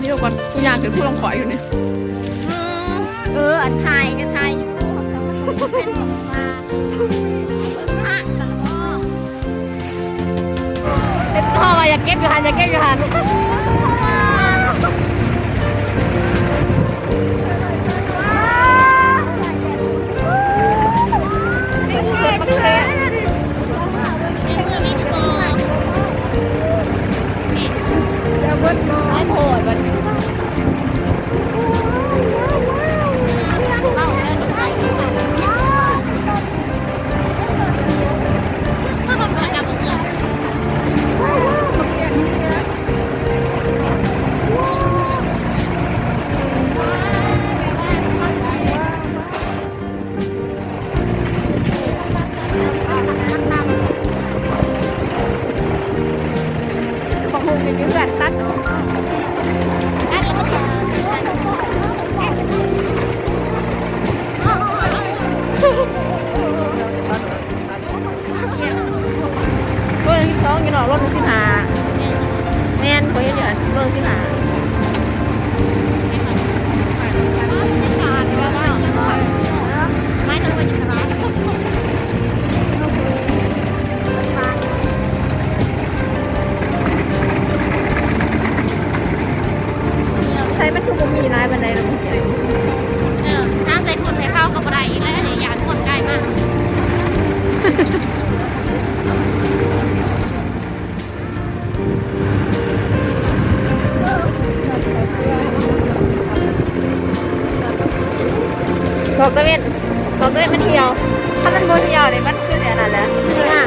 ດຽວກ່ອນ ກູຍ່າງຂຶ້ນພູລອງຂ້ອຍຢູ່ນີ້. ເອີ ອັນຖ່າຍກໍຖ່າຍຢູ່ ເປັນຂອງວ່າ ເປັນຂໍ້ວ່າ ຢ່າເກັບຢູ່ຫັ້ນ ຢ່າເກັບຢູ່ຫັ້ນ. ບັກຫຸ່ງຢູ່ເຮືອນຕັດ ຕັດແລ້ວມັນ ໂລໜຶ່ງສິບສອງ ຢູ່ນອກ ໂລໜຶ່ງສິບຫ້າ. ແມ່ນ ຂ້ອຍເຫັນຢູ່ຫັ້ນ ໂລໜຶ່ງສິບຫ້າ. ໃສ ມັນຄືບໍ່ມີຫຼາຍປານໃດເນາະ. ເອີ ຖ້າໃສ່ທຸນໃຫ້ເຂົາກໍບໍ່ໄດ້ອີກແລ້ວ ຢ້ານຄົນກາຍມາ. ດອກຕາເວັນ ດອກຕາເວັນມັນຫ່ຽວ ຖ້າມັນບໍ່ຫ່ຽວນີ້ ມັນຄືແນວນັ້ນແຫຼະ ຊິງາມ